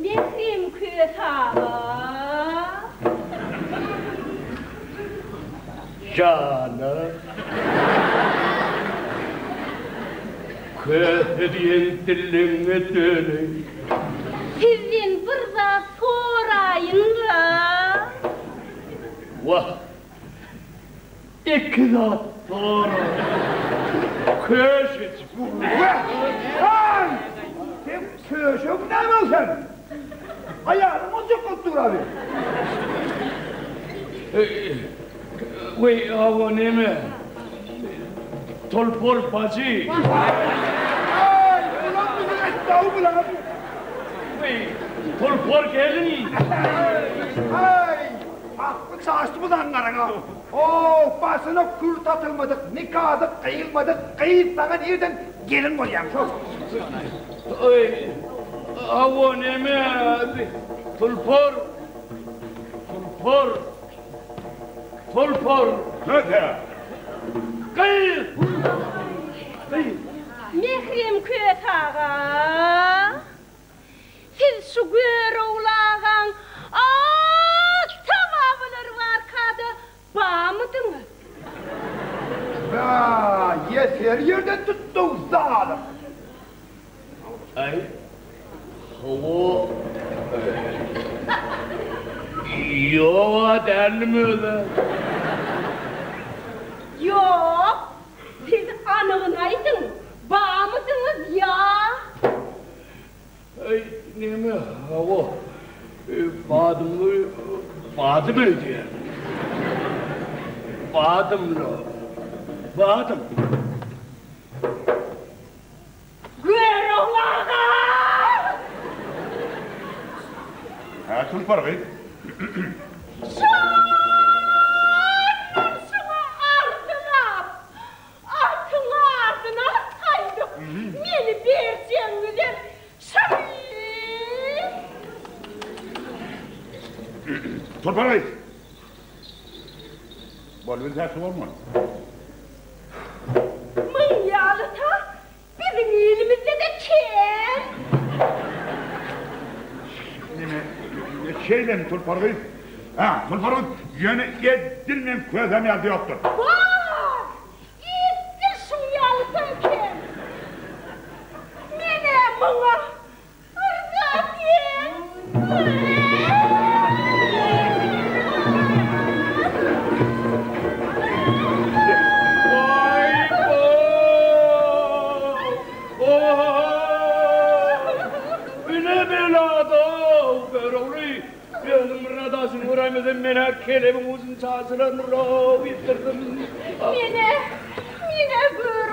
Mährim Köse aga. Jana. Köse diýen diliňe döneýin. Sizden bir zat soraýyn-la. Wah, Iki zat sora. Köşeç. Wah! Haý! Sen köşegiň näme sen? Aýalyň boljak bolup dur abi. Weý, hawa neme? Tolpor bajy. Haý, bulam biziň etdawy bulam. Weý, tolpor gelin. Haý! Akly çaşdy bu zaňňaryň-a. How, başyna kürt atylmadyk, nikasy gyýylmadyk gyz saňa nirden gelin bolýaň şol? Eý, hawa neme, tulpar, tulpar, tulpar. Köse! Gyz! Gyz! Mährem Köse aga! Siz şu Görogly agaň ata-babalary barka-da bamydyňyz? Bä, ýeser ýerden tutdy-ow, zalym! Aý, hawa. Ýog-a däldim öz-ä. Ýok, siz anygyny aýdyň, bamydyňyz ýa? Eý, neme, hawa, badymly, badym öýdýän. Badymly, badym. Görogly aga! Hä, Tulpar gyz? Şondan şuňa arzylap, Atyň adyny alyp gaýdyp, meni berjegiňizem şyny! Tulpar gyz! Bolubilse şu bolmaly. Muň ýalysy biziň ilimizde-de kän. Neme, şeýlemi Tulpar gyz? Hä, Tulpar gyz, ýöne edil meň kösäm ýaly ýokdur. Bar! Edil şuň ýalysam kem. Men-ä muňa bir zat diýen. Waý-bo! Ine bela-da, Görogly! Özüň bir nadaşyny göräýmesem, men-ä kelebiň ujyny çaşyraryn-ow, ýitdirdim. Men-ä, men-ä Görogly!